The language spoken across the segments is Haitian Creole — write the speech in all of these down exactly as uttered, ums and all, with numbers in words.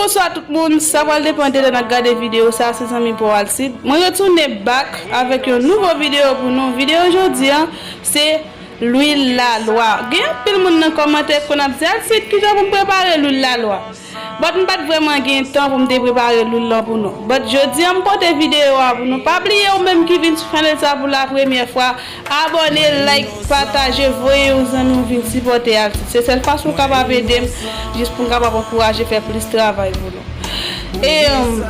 Bonswa tout moun, sa pral depann de lè n ap gade videyo sa, se zanmi pa w Alcide. Mwen retounen back avèk yon nouvo videyo pou nou. Videyo jodi a, se lwil lalwa. Gen anpil moun nan kòmantè k konn ap di, "Alcide, kijan pou m prepare lwil lalwa?" But m pa t vrèman gen tan pou m te prepare lwil lan pou nou. But jodi a m pote videyo a pou nou. Pa bliye ou menm ki vin sou chanèl sa pou la premyè fwa, abòne, like, pataje, voye yon zanmi w vin sipòte Alcide. Se sèl fason w kapab ede m, jis pou m kapab ankouraje fè plis travay pou nou. E, um,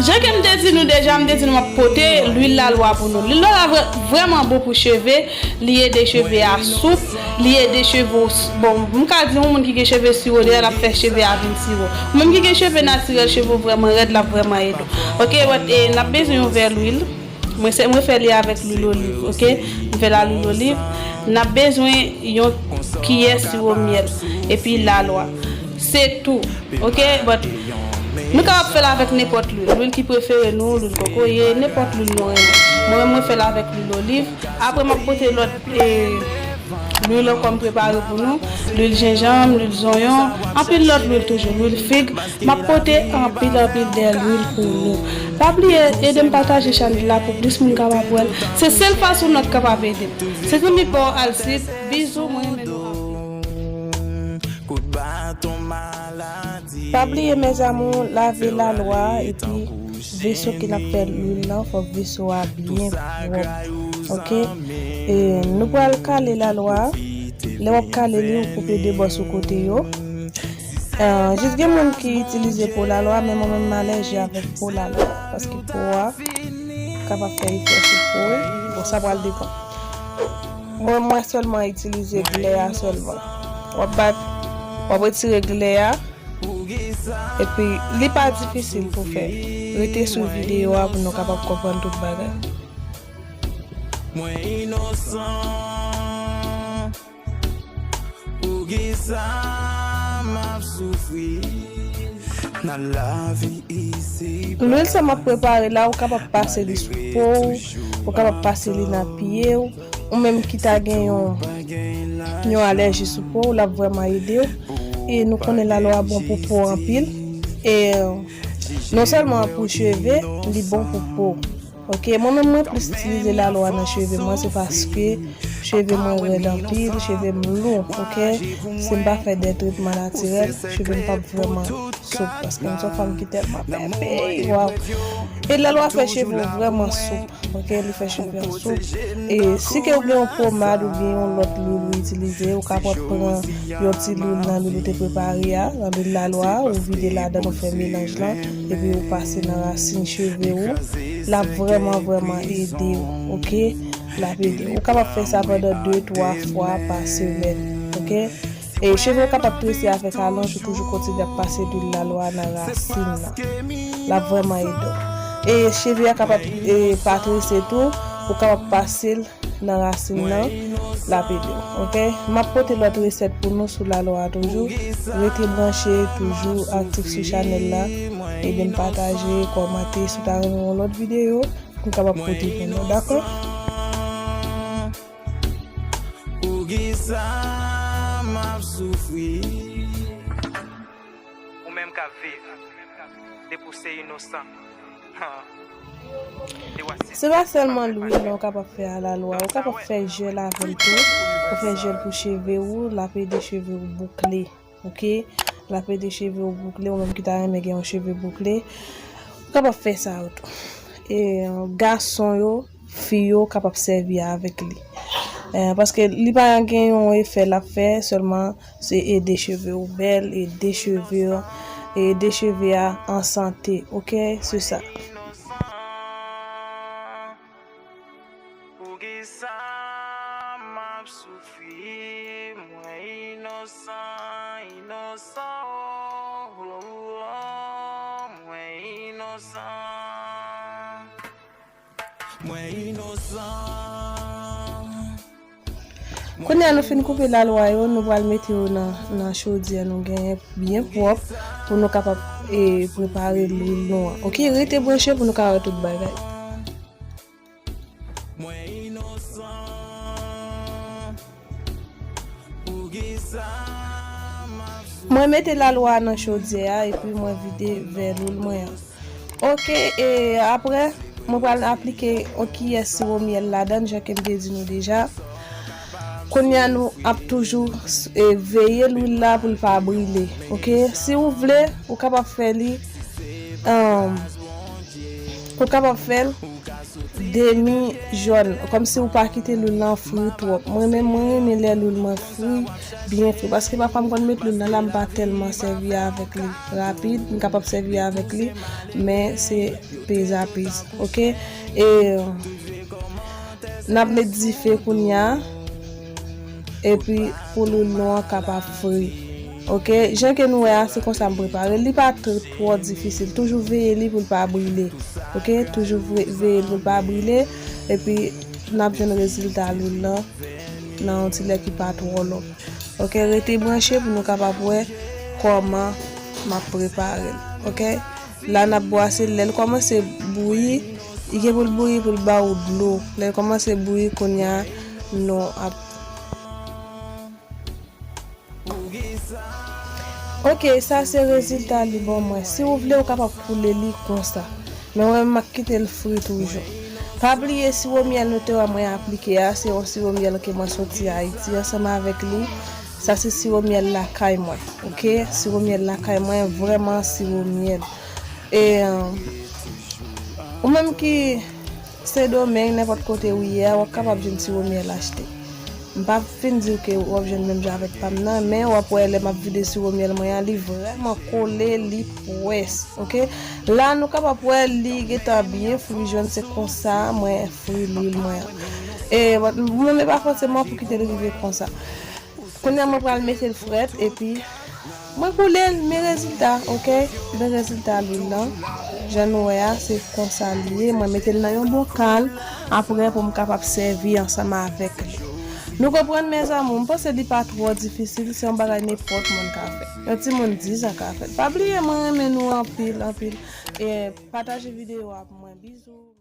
jan ke m te di nou deja, m te di nou m ap pote lwil lalwa pou nou. Lwil lalwa vrè-, vrèman bon pou cheve, li ede cheve a soup, li ede cheve w s-, bon, m ka di yon moun ki gen cheve siwo, deja l ap fè cheve a vin siwo. Ou menm ki gen cheve natirèl, cheve w vrèman rèd, l ap vrèman ede w. Ok, but, e, n ap bezwen yon vè lwil. Mwen se, mwen fè li avèk lwil oliv, ok? M fè l a lwil oliv. N ap bezwen yon kiyè siwo myèl, epi lalwa. Se tou, ok? But, nou kapab fè l avèk nenpòt lwil. Lwil ki prefere nou, lwil kokoye, nenpòt lwil nou renmen. Mwen menm, mwen fè l avèk lwil oliv. Apre, m ap pote lòt, e, lwil ankò m prepare pou nou. Lwil jenjanm, lwil zonyon, anpil lòt lwil toujou, lwil fig. M ap pote anpil, anpil de lwil pou nou. Pa bliye, ede m pataje chanèl la pou plis moun kapab wè l. Se sèl fason nou kapab ede m. Se zanmi pa w Alcide. Bizou, mwen renmen nou anpil. Pa bliye, mes amours, lave lalwa epi veso ke n ap fè lwil lan, fòk veso a byen pwòp. Ok? E nou pral kale lalwa. Lè w ap kale li, ou koupe de bò sou kote yo. Ah, jis gen moun ki itilize po lalwa, men mwen menm m alèji avèk po lalwa, paske po a kapab fè efè sou po. Bon, sa pral depann. Mwen, mwen sèlman itilize glè a sèlman. W ap bat, w ap retire glè a, epi li pa difisil pou fè. Rete sou videyo a pou nou kapab konprann tout bagay. Mwen inosan. Poukisa m ap soufri nan lavi isi? Lwil sa m ap prepare la, ou kapab pase li sou po w, ou kapab pase li nan pye w, ou menm ki ta gen yon, yon alèji sou po w, l ap vrèman ede w. E nou konnen lalwa bon pou po anpil. E non sèlman pou cheve, li bon pou po. Ok, mwen menm mwen plis itilize lalwa nan cheve mwen, se paske cheve mwen rèd anpil, cheve m lou, ok? Si m pa fè de tretman natirèl, cheve m p ap vrèman soup, paske m se yon fanm ki tèlman bèl, waw. E lalwa fè cheve w vrèman soup, ok? Li fè cheve an soup. E si ke w gen yon pomad oubyen yon lòt lwil ou itilize, ou kapab pran yon ti lwil nan lwil ou te prepare a, nan lwil lalwa, ou vide ladan, ou fè melanj lan, epi ou pase nan rasin cheve ou. L ap vrèman, vrèman ede w, ok? L ap ede w. Ou kapab fè sa pandan de, twa fwa pa semèn, ok? E cheve w kapab trese avèk alonj, ou toujou kontinye ap pase lwil lalwa nan rasin nan. L ap vrèman ede w. E cheve a kapab, e, pa trese tou, ou kapab pase l nan rasin nan, l ap ede w, ok? M ap pote lòt resèt pou nou sou lalwa a toujou. Rete branche, toujou aktif sou chanèl la. Ede m pataje, kòmante, si w ta renmen yon lòt videyo, m kapab pote pou nou, dakò? Poukisa m ap soufri? Ou menm k ap viv, depi w se inosan. Se pa sèlman lwil non ou kapab fè a lalwa, ou kapab fè jèl avè l tou. Ou fè jèl pou cheve ou, l ap ede cheve ou boukle. Ok? L ap ede cheve ou boukle, ou menm ki ta renmen gen yon cheve boukle. Ou kapab fè sa yo tou. E gason yo, fi yo kapab sèvi avèk li. Eh, paske li pa gen yon efè l ap fè, sèlman se ede cheve w bèl, ede cheve, ede cheve a an sante, ok? Se sa. Poukisa m ap soufri? Mwen inosan, inosan, oh, oh, oh, mwen inosan. Mwen inosan. Kounye a nou fin koupe lalwa yo, nou pral mete yo nan, nan chodyè nou genyen byen pwòp pou nou kapab, e, prepare lwil nou an. Ok, rete branche pou nou ka wè tout bagay. Mwen inosan. Poukisa m ap Mwen mete lalwa nan chodyè a epi mwen vide vè lwil mwen an. Ok, e apre, mwen pral aplike yon kiyè siwo myèl ladan l, jan ke m te di nou deja. Kounye a, nou ap toujou e, veye lwil la pou l pa brile. Ok, si ou vle, ou kapab fè li, um, ou kapab fè l demi jòn, kòmsi ou pa kite lwil lan fri twòp. Mwen menm, mwen renmen lè lwil mwen fri, byen fri, paske pafwa m konn met lwil lan la, m pa tèlman sèvi avèk li rapid, m kapab sèvi avèk li, men se pezapez, ok? E n ap met dife kounye a, epi pou lwil nou an kapab fri. Ok, jan ke nou wè a, se konsa m prepare l. Li pa tr- twò difisil. Toujou veye li pou l pa brile. Ok, toujou ve- veye l pou l pa brile. Epi n ap jwenn rezilta lwil lan nan yon ti lè ki pa twò long. Ok, rete branche pou nou kapab wè kòman m ap prepare l. Ok, la n ap bwase l. Lè l kòmanse bouyi, li gen pou l bouyi pou l ba ou dlo. Lè l kòmanse bouyi, kounye a nou ap Ok, sa se rezilta li ban mwen. Si ou vle, ou kapab koule li konsa. Men mwen, m ap kite l fri toujou. Pa bliye siwo myèl nou te wè mwen aplike a, se yon siwo myèl ke mwen soti Ayiti ansanm avèk li. Sa se siwo myèl lakay mwen, ok? Siwo myèl lakay mwen, vrèman siwo myèl. E, euh, ou menm ki Sendomeng, nenpòt kote ou ye a, w ap kapab jwenn siwo myèl achte. M p ap fin di w ke w ap jwenn menm jan avèk pa m nan, men w ap wè lè m ap vide siwo myèl mwen an, li vrèman kole, li pwès, ok? La, nou kapab wè li gentan byen fri, jwenn se konsa mwen fri lwil mwen an. E, bon, mwen menm pa fòseman pou kite l rive konsa. Kounye a mwen pral mete l frèt epi mwen koule l, men rezilta, ok? Men rezilta lwil lan. Jan nou wè a, se konsa li ye. Mwen mete l nan yon bokal, apre pou m kapab sèvi ansanm avèk li. Nou konprann, mezanmi, m panse li pa twò difisil, se yon bagay nenpòt moun ka fè. Yon timoun dis an ka fè l. Pa bliye, mwen renmen nou anpil, anpil. E pataje videyo a pou mwen. Bizou.